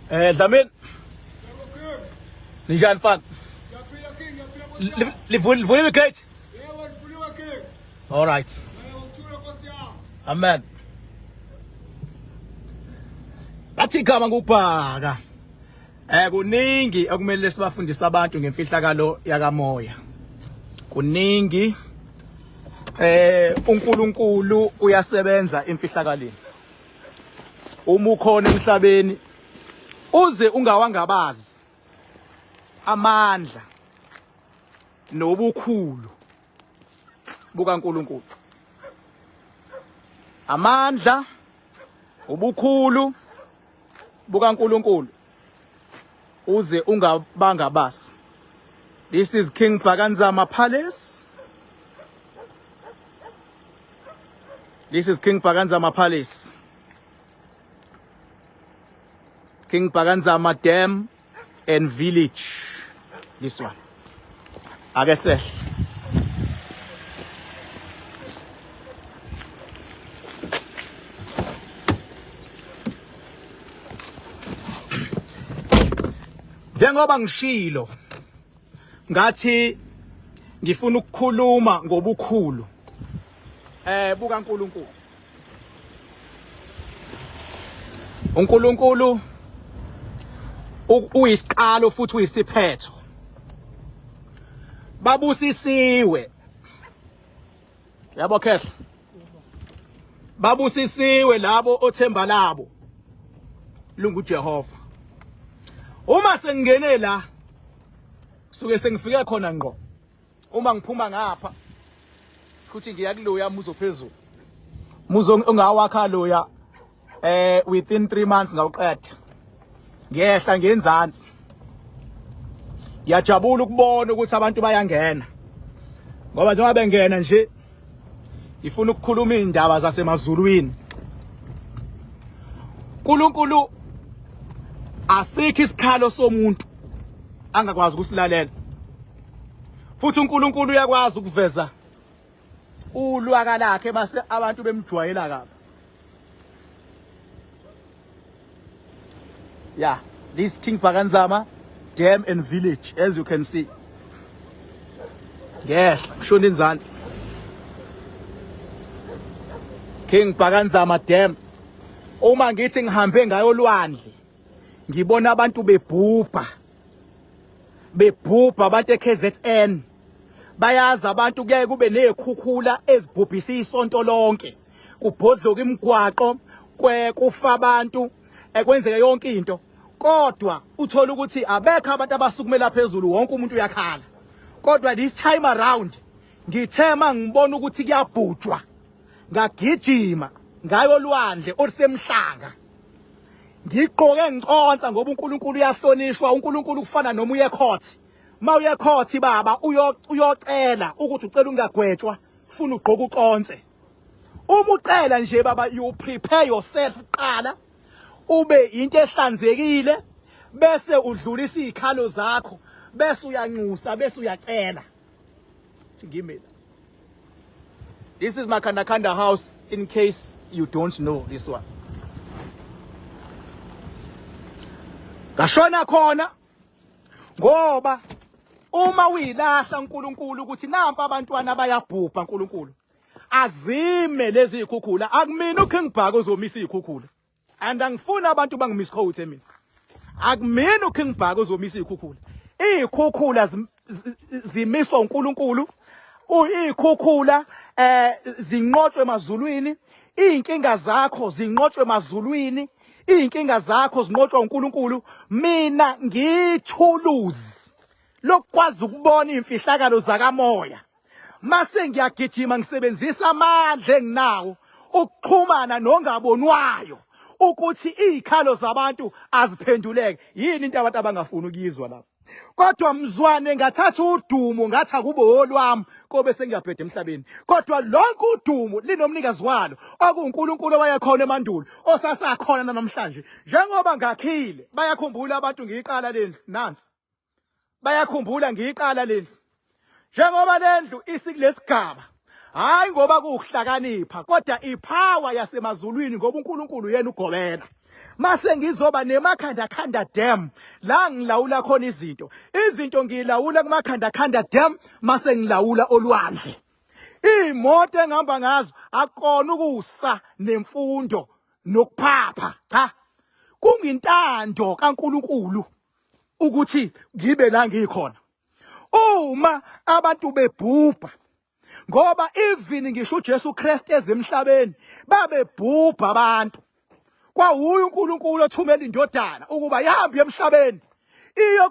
Dlamini. Ninjani mfana? Ngiyaphila King, ngiyaphila. Livuliwe gate? Yebo, livuliwe King. All right. Ngikuthula Nkosi yami. Amen. Bathi igama ngubhaka. Kuningi okumele sibafundise abantu ngemfihlakalo yakamoya. Kuningi uNkulunkulu uyasebenza emfihlakalweni. Uma ukhona emhlabeni uze ungawangabazi amandla nobukhulu bukaNkulunkulu. Amandla ubukhulu bukaNkulunkulu uze ungabangabasi. This is King Bhakanzama Palace. This is King Bhakanzama Palace. King Bhakanzama Dam and Village. This one. Ake sehle. Njengoba ngishilo ngathi ngifuna ukukhuluma ngobukhulu buka uNkulunkulu. uNkulunkulu uyisiqalo futhi uyisiphetho. Babusisiwe. Yabo khehla. Babusisiwe labo othemba labo lunguJehova. Uma sengingene la suke sengifike khona ngqo. Uma ngiphuma ngapha futhi ngiya kuloya muzo phezulu. Muzo ongawakha loya within 3 months ngawuqeda. Ngiyehla ngenzansi. Ngiyajabula ukubona ukuthi abantu bayangena. Ngoba njengoba bengena nje ifuna ukukhuluma indaba zasemazulwini. uNkulunkulu asikho isikhalo somuntu angakwazi ukusilalela. Futhi uNkulunkulu uyakwazi ukuveza ulwaka lakhe base abantu bemjwayela kabi. Yeah, this King Bhakanzama Dam and Village, as you can see. Ngehla kushona inzansi. King Bhakanzama Dam. Uma ngithi ngihambe ngayo olwandle, ngibona abantu bebhubha. Bebhubha abantu eKZN. Bayazi abantu kuyaye kube nezikhukhula ezibhubhisa isonto lonke. Kubhodloka imigwaqo, kufa abantu, ekwenzeke yonke into. Kodwa uthola ukuthi abekho abantu abasukumela phezulu, wonke umuntu uyakhala. Kodwa this time around ngithe mangibona ukuthi kuyabhujwa, ngagijima ngayo olwandle olusemhlanga. Ngigqoke ngiconsa ngoba uNkulunkulu uyahlonishwa. uNkulunkulu kufana noma uye court. Ma uye court baba uyocela ukuthi ucela ungagwetshwa, ufuna ugqoke uconse. Uma ucela nje baba, you prepare yourself kuqala, ube into ehlanzekile, bese udlulisa izikhalo zakho, bese uyanxusa, bese uyacela. Ngime. This is Makandakanda house, in case you don't know this one. Ngashona khona ngoba uma uyilahla uNkulunkulu ukuthi nampa abantwana bayabhubha, uNkulunkulu azime lezi zikhukhula. Akumina uKing Bhaka ozomisa izikhukhula, and angifuni abantu bangimisquote mina. Akumina uKing Bhaka ozomisa izikhukhula. Izikhukhula zimiswa uNkulunkulu. Izikhukhula zinqotshwe emazulwini. Izinkinga zakho zinqotshwe emazulwini. Izinkinga zakho zinqotshwa uNkulunkulu. Mina ngithuluzi lokwazi ukubona imfihlakalo zakamoya. Mase ngiyagijima ngisebenzisa amandla enginawo ukuxhumana nongabonwayo ukuthi izikhalo zabantu aziphenduleke. Yini into abantu abangafuni ukuyizwa lapha? Kodwa mzwane ngathatha udumo ngathi akube olwami, kobe sengiyabheda emhlabeni. Kodwa lonke udumo linomnikazi walo, okuwuNkulunkulu owayekhona emandulo, osasakhona namhlanje. Njengoba ngakhile, bayakhumbula abantu ngiyiqala lendlu nansi. Bayakhumbula ngiyiqala lendlu. Njengoba lendlu isikulesigaba, hayi ngoba kuwukuhlakanipha, kodwa ipower yasemazulwini, ngoba uNkulunkulu yena ugobela. Mase ngizoba nemakhanda khanda dam la ngilawula khona izinto. Izinto ngilawula kumakhanda khanda dam mase ngilawula olwandle. Iy'moto engihamba ngazo akukona ukusa nemfundo nokuphapha cha. Kungintando kaNkulunkulu ukuthi ngibe la ngikhona. Uma abantu bebhubha ngoba even ngisho uJesu Kristu ezemhlabeni babebhubha abantu kwawuye uNkulunkulu othumela indodana ukuba ihambe emhlabeni iyo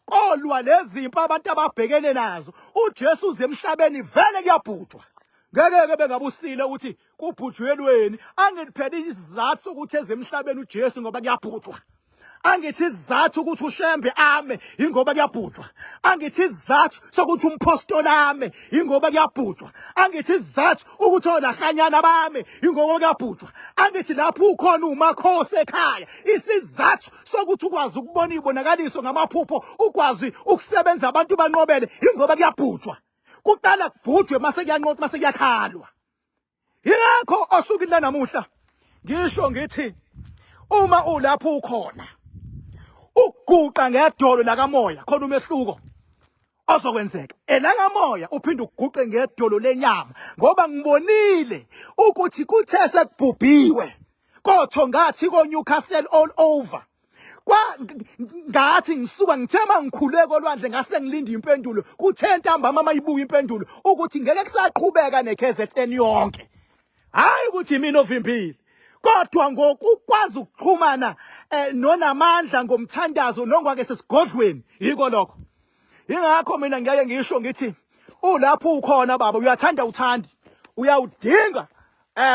kolwa lezimpi abantu ababhekene nazo. uJesu uze emhlabeni vele kuyabhujwa, ngeke ke bengabusile ukuthi kubhujwelweni. Angithi phela isizathu sokuthi ezemhlabeni uJesu ngoba kuyabhujwa. Angithi isizathu ukuthi uShembe ame ingoba kuyabhujwa. Angithi isizathu sokuthi umpostoli ame ingoba kuyabhujwa. Angithi isizathu ukuthi olahlanyana bame ingoba kuyabhujwa. Angithi lapho ukhona umakhosi ekhaya, isizathu sokuthi ukwazi ukubona ibonakaliso ngamaphupho, ukwazi ukusebenza abantu banqobele ingoba kuyabhujwa. Kuqala kubhujwe mase kuyanqotshwa mase kuyakhalwa. Yingakho osukwini lanamuhla ngisho ngithi uma ulapho ukhona ukuguqa ngedolo lakamoya khona umehluko ozokwenzeka elakamoya uphinde uguqe ngedolo lenyama, ngoba ngibonile ukuthi kuthe sekubhubhiwe kotho ngathi ko Newcastle all over kwa ngathi ngisuka ngithe mangikhuleka olwandle ngase ngilinda impendulo, kuthe ntambama mayibuya impendulo ukuthi ngeke kusaqhubeka neKZN yonke. Hayi ukuthi mina ovimbile, kodwa ngokukwazi ukuxhumana nonamandla ngomthandazo nongwake sesigodlweni, yiko lokho. Ingakho mina ngiyake ngisho ngithi ulapho ukhona baba, uyathanda uthandi, uyawudinga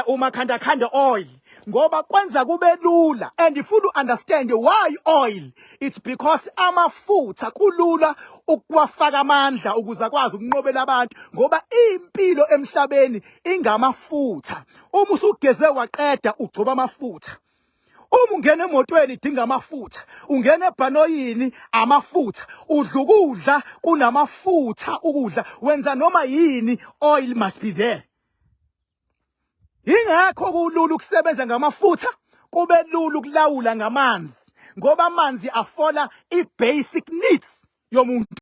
umakhanda khanda oil, ngoba kwenza kube lula. And if you understand why oil, it's because amafutha kulula ukuwafaka amandla ukuze akwazi ukunqobela abantu, ngoba impilo emhlabeni ingamafutha. Uma usugeze waqeda ugcoba amafutha. Uma ungena emotweni idinga amafutha, ungena ebhanoyini amafutha, udla ukudla kunamafutha ukudla, wenza noma yini, oil must be there. Ingakho kulula ukusebenza ngamafutha, kube lula ukulawula ngamanzi, ngoba amanzi afola i-basic needs yomuntu.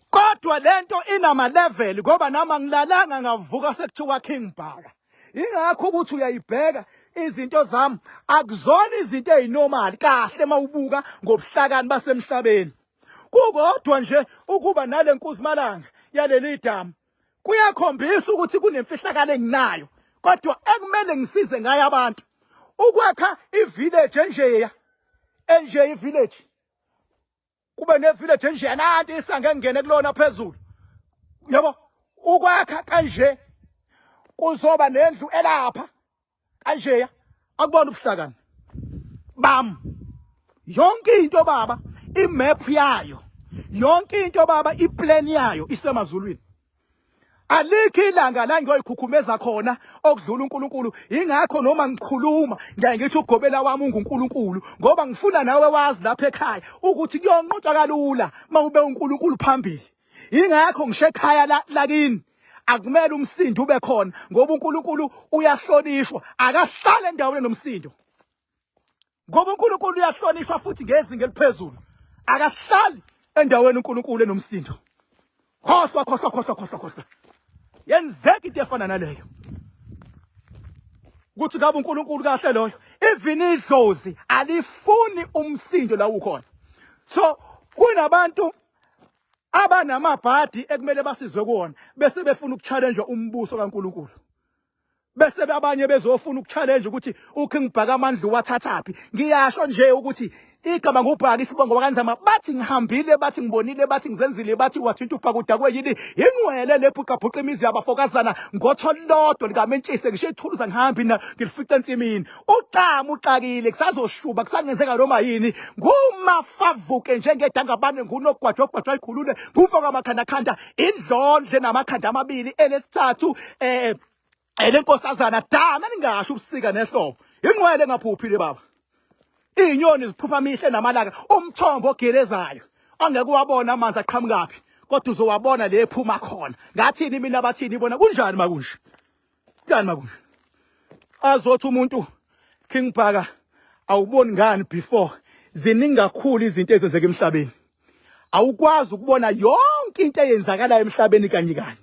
Kodwa lento inama level, ngoba nami angilalanga ngavuka sekuthiwa King Bhaka. Ingakho ukuthi uyayibheka izinto zami akuzona izinto ezinormal kahle mawubuka ngobuhlakani basemhlabeni. Kukodwa nje ukuba nale nkuzimalanga yaleli damu kuyakhombisa ukuthi kunemfihlakalo enginayo, kodwa ekumele ngisize ngayo abantu ukwakha ivillage enjeya enje ivillage, kube nevillage enjeya nanti isange ngene kulona phezulu, yabo. Ukwakha kanje kuzoba nendlu elapha kanjeya, akubona ubuhlakani bam. Yonke into baba imap yayo, yonke into baba iplan yayo isemazulwini. Alikho ilanga la ngiyoyikhukhumeza khona okudlula uNkulunkulu. Ingakho noma ngikhuluma ngiyaye ngithi ugobela wami unguNkulunkulu, ngoba ngifuna nawe wazi lapha ekhaya ukuthi kuyonqotshwa kalula mawube uNkulunkulu phambili. Ingakho ngisho ekhaya lakini akumele umsindo ube khona, ngoba uNkulunkulu uyahlonishwa, akahlale endaweni nomsindo. Ngoba uNkulunkulu uyahlonishwa futhi ngezinga eliphezulu, akahlali endaweni uNkulunkulu enomsindo. Khohlwa, khohlwa, khohlwa, khohlwa, khohlwa. Yenzeka into efana naleyo ukuthi ngabe uNkulunkulu kahle loyo, even idlozi alifuni umsindo la ukhona. So kunabantu abanamabhadi ekumele basizwe kuwona, bese befuna ukuchallenge umbuso kaNkulunkulu, bese abanye bezofuna ukuchallenge ukuthi uKing Bhaka amandla uwathathaphi. Ngiyasho nje ukuthi igama ngubhaka, isibongo wakanzama, bathi ngihambile, bathi ngibonile, bathi ngizenzile, bathi wathinta ubhaka udakwe yini, ingcwele lebhuqabhuqa imizi yabafokazana ngotho lodwa likamentshise, ngisho ithuluza ngihambi na ngilifice ensimini. Ucamu uxakile, kusazoshuba, kusangenzeka noma yini. Ngumafavuke njengedangabane, ngunogwaja ogwajwa ikhulule, ngumfo kamakhandakhanda, indlondle namakhanda amabili, elesithathu elenkosazana dama ningasho ubusika nehlobo, ingcwele engaphuphile baba. Izinyoni ziphupha mihle namalaka, umthombo ogelezayo angeke uwabona amanzi aqhamukaphi, kodwa uzowabona le ephuma khona. Ngathini mina, bathini bona, kunjani makunje, kunjani makunje? Azothi umuntu King Bhaka Awuboni ngani before ziningi kakhulu izinto ezenzeka emhlabeni. Awukwazi ukubona yonke into eyenzakalayo emhlabeni kanye kanye.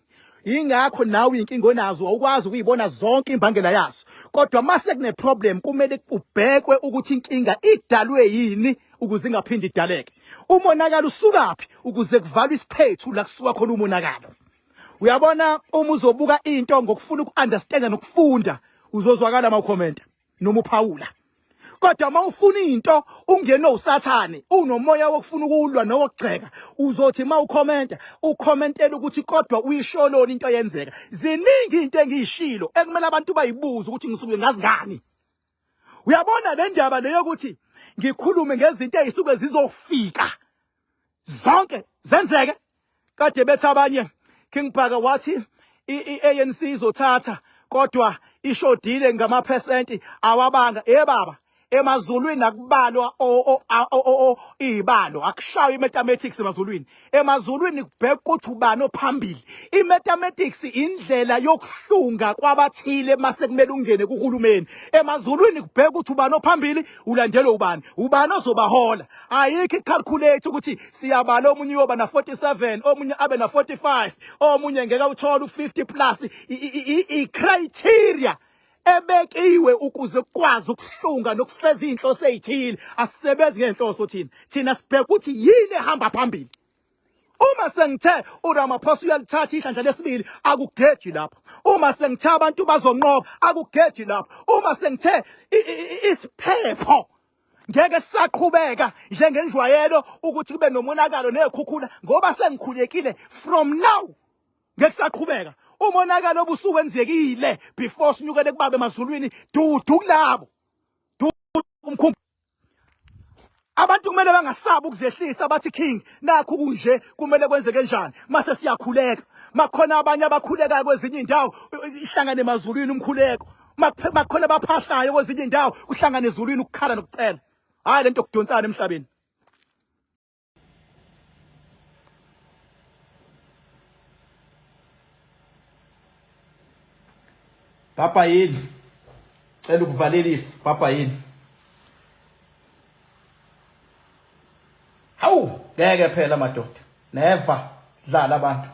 Yingakho nawe inkinga onazo awukwazi ukuyibona zonke imbangela yazo. Kodwa mase kune problem kumele ubhekwe ukuthi inkinga idalwe yini ukuze ingaphindi idaleke. Umonakalo usukaphi ukuze kuvalwe isiphethu la kusuka khona umonakalo. Uyabona uma uzobuka into ngokufuna uku-understanda nokufunda uzozwakala uma ukhomenta noma uphawula. Kodwa uma ufuna into ungenwe usathane unomoya wokufuna ukulwa nowokugxeka uzothi uma ukhomenta ukhomentela ukuthi kodwa uyisholoni into eyenzeka. Ziningi into engiyishilo ekumele abantu bayibuze ukuthi ngisuke ngazi ngani. Uyabona le ndaba le yokuthi ngikhulume ngezinto ezisuke zizofika zonke zenzeke. Kade bethi abanye King Bhaka wathi i-ANC izothatha kodwa ishodile ngamaphesenti awabanga. Eh baba, emazulwini akubalwa izibalo, akushayo i-mathematics emazulwini. Emazulwini kubheka ukuthi ubani ophambili. I-mathematics indlela yokuhlunga kwabathile mase kumele ungene kuhulumeni. Emazulwini kubheka ukuthi ubani ophambili, ulandelwe ubani, ubani ozobahola. Ayikho i-calculate ukuthi siyabala omunye uyoba na 47, omunye abe na 45, omunye ngeke uthole u50 plus. I-criteria ebekiwe ukuze kukwazi ukuhlunga nokufeza izinhloso ezithile. Asisebenzi ngezinhloso thina, thina sibheka ukuthi yini ehamba phambili. Uma sengithe uRamaphosa uyalithatha ihlandla lesibili, akugeji lapho. Uma sengithe abantu bazonqoba, akugeji lapho. Uma sengithe isiphepho ngeke sisaqhubeka njengenjwayelo ukuthi kube nomonakalo nezikhukhula, ngoba sengikhulekile from now ngeke sisaqhubeka. Umonakalo obusuwenzekile before sinyukele kubaba emazulwini, dudu kulabo dudu. Abantu kumele bangasabi ukuzehlisa bathi King nakho kunje kumele kwenzeke njani. Mase siyakhuleka, makhona abanye abakhulekayo kwezinye indawo ihlangane emazulwini umkhuleko, makhona abaphahlayo kwezinye indawo kuhlangane ezulwini ukukhala nokucela. Hayi lento kudonsana emhlabeni. Papa yini? Cela ukuvalelisa papa yini? Hawu, ngeke phela madoda. Never dlala abantu.